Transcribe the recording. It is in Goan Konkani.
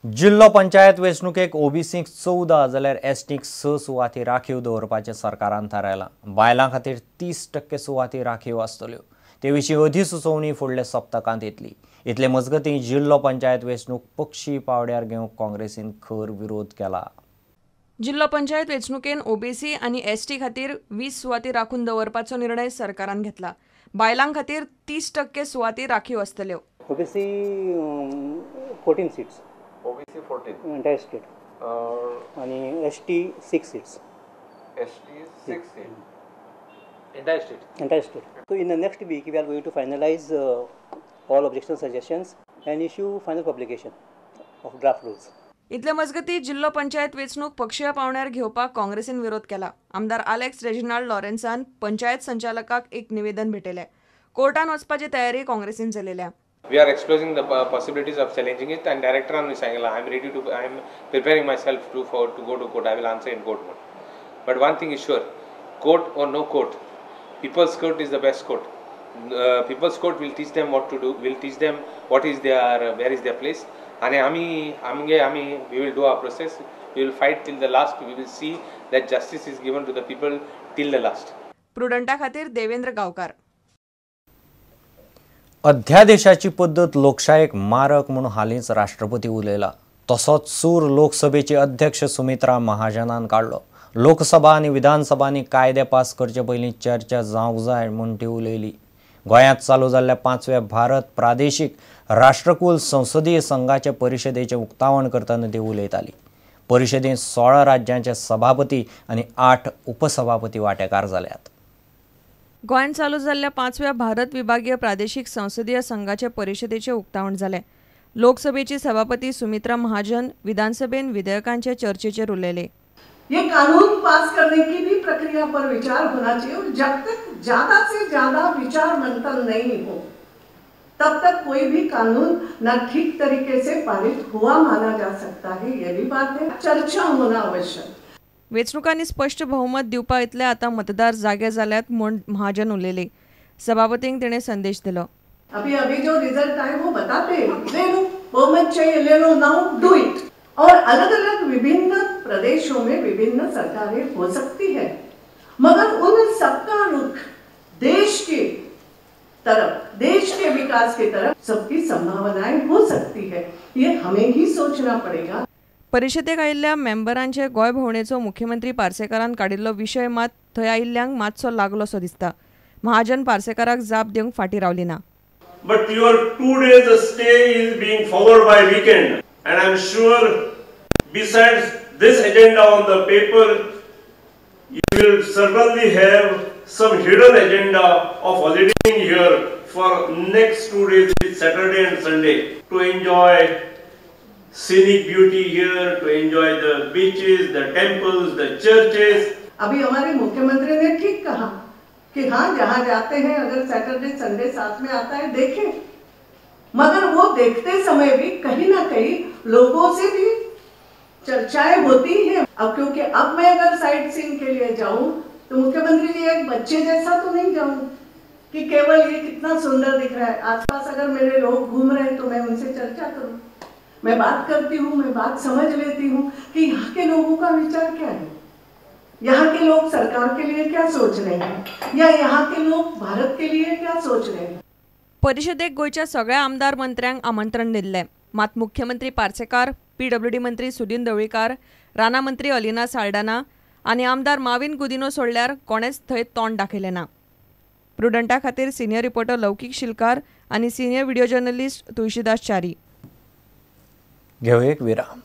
जिल्लो पंचायत वेंचणुकेक ओबीसीक 14 जाल्यार एसटीक 6 सुवाती राखीव दवरपाचें सरकारान थारायलां। बायलां खातीर 30% सुवाती राखीव आसतल्यो। ते विशीं अधिसुचोवणी फुडल्या सप्तकांत येतली। इतले मजगतीं जिल्लो पंचायत वेंचणूक पक्षी पावड्यार घेवंक काँग्रेसीन खर विरोध केला। जिल्लो पंचायत वेंचणुकेन ओबीसी आनी एसटी खातीर 20 सुवाती राखून दवरपाचो निर्णय सरकारान घेतला। बायलां खातीर 30% सुवाती राखीव आसतल्यो। OBC 14 seats, OBC 14 entire state, आणि ST 6 seats, ST 6 seat entire state, entire state. So in the next week we are going to finalize all objection suggestions and issue final publication of draft rules. इतले मजगती जिल्लो पंचायत वेंचणूक पक्षीय पावण्यार घेवपाक काँग्रेसीन विरोध केला। आमदार आलेक्स रेजिनाल्ड लॉरेन्सान पंचायत संचालकाक एक निवेदन भेटयलें। कोर्टान वचपाची तयारी काँग्रेसीन चलयल्या। We are exploring the possibilities of challenging it, and director on Sangla, I am ready to, I am preparing myself to go to court. I will answer in court mode. But one thing is sure, court or no court, people's court is the best court. People's court will teach them what to do, will teach them what is their, where is their place. And ami, we will do our process. We will fight till the last. We will see that justice is given to the people till the last. प्रुडंटा खातीर देवेंद्र गांवकार। अध्यादेशाची पद्दत लोकशायेक मारक म्हूण हालींच राष्ट्रपती उलयला। तसोच सूर लोकसभेचे अध्यक्ष सुमित्रा महाजनान काडलो। लोकसभा आनी विधानसभांनी कायदे पास करचे पयलीं चर्चा जावंक जाय म्हूण ती उलयली। गोंयांत चालू जाल्ल्या 5व्या भारत प्रादेशीक राष्ट्रकुल संसदीय संघाचे परिशदेचें उक्तावण करतना ती उलयताली। परिशदेंत 16 राज्यांचे सभापती आनी 8 उपसभापती वांटेकार जाल्यात। गोंयांत चालू जाल्ल्या 5व्या भारत विभागीय प्रादेशीक संसदीय संघाचे परिशदेचें उक्तावण जालें। लोकसभेची सभापती सुमित्रा महाजन विधानसभेन विधेयकांचे चर्चेचेर उलयले। ये कानून पास करने की भी प्रक्रिया पर विचार होना चाहिए और जब तक ज्यादा से ज्यादा विचार मंथन नहीं हो तब तक कोई भी कानून न ठीक तरीके से पारित हुआ माना जा सकता है, ये भी बात है। चर्चा होना आवश्यक। वेंचणुकांनी स्पष्ट बहुमत दिवपा इतले आतां मतदार जागे जाल्यात म्हूण महाजन उलयले। सभापतींक तिणें संदेश दिलो। अभी अभी जो रिजल्ट आए वो बताते, ले लो बहुमत चाहिए, ले लो, now do it. और अलग अलग विभिन्न प्रदेशों में विभिन्न सरकारें हो सकती है, मगर उन सबका रुख देश के तरफ, देश के विकास की तरफ सबकी संभावनाएं हो सकती है, ये हमें ही सोचना पड़ेगा। परिशदेक आयिल्ल्या मेंबरांचे गोंय भोंवडेचो मुख्यमंत्री पार्सेकारान काडिल्लो विशय मात थंय आयिल्ल्यांक मातसो लागलोसो दिसता। महाजन पार्सेकाराक जाप दिवंक फाटीं रावली ना। But your 2 days stay is being followed by weekend, and I am sure besides this agenda on the paper, you will certainly have some hidden agenda of holidaying here for next 2 days, Saturday and Sunday, to enjoy scenic beauty here, to enjoy the beaches, the temples, the churches. अभी हमारे मुख्यमंत्री ने ठीक कहा कि हाँ, जहाँ जाते हैं अगर सैटरडे संडे साथ में आता है देखें, मगर वो देखते समय भी कहीं ना कहीं लोगों से भी चर्चाएं होती हैं। अब क्योंकि अब मैं अगर साइट सीइंग के लिए जाऊं तो मुख्यमंत्री जी एक बच्चे जैसा तो नहीं जाऊं कि केवल ये कितना सुंदर दिख रहा है, आसपास अगर मेरे लोग घूम रहे हैं तो मैं उनसे चर्चा करूं, मैं बात करती हूँ, मैं बात समझ लेती हूँ कि यहाँ के लोगों का विचार क्या है, यहाँ के लोग सरकार के लिए क्या सोच रहे हैं या यहाँ के लोग भारत के लिए क्या सोच रहे हैं। परिशदेक गोंयच्या सगळ्या आमदार मंत्र्यांक आमंत्रण दिल्लें, मात मुख्यमंत्री पार्सेकार, पीडब्ल्यूडी मंत्री सुदिन ढवळीकार, राना मंत्री अलिना साल्डाना आनी आमदार माविन गुदिनो सोडल्यार कोणेच थंय तोंड दाखयलें ना। प्रुडंटा खातीर सिनियर रिपोर्टर लौकीक शिलकार आनी senior video journalist Tulsidas Chari. घेवया एक विराम।